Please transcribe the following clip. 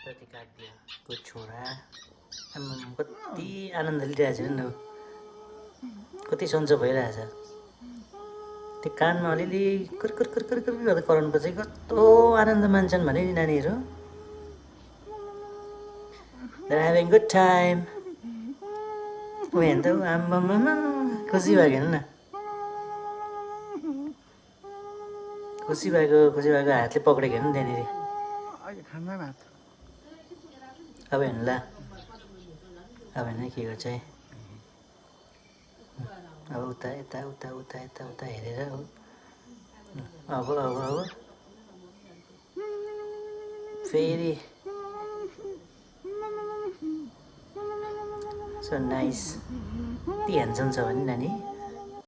प्रतिकाव्यको छोरा कति आनन्द लिइरहेछ नि कति सन्चो भइरहेछ त्यो कानमा अलिअलि कुरकुर कुरकुर कुरकुर गर्दा कराउनु चाहिँ कस्तो आनन्द मान्छन् भने नि नानीहरू They're having good time. ऊ हेर्नु त आम्मामा खुसी भएको हेर्नु न खुसी भएको हातले पक्रेको हेर्नु त्यहाँनिर अब हेर्नु ल अब हेर्नु के गर्छ है अब उता यता उता उता यता उता हेरेर अब फेरि सो नाइस यति ह्यान्डसम छ भने नानी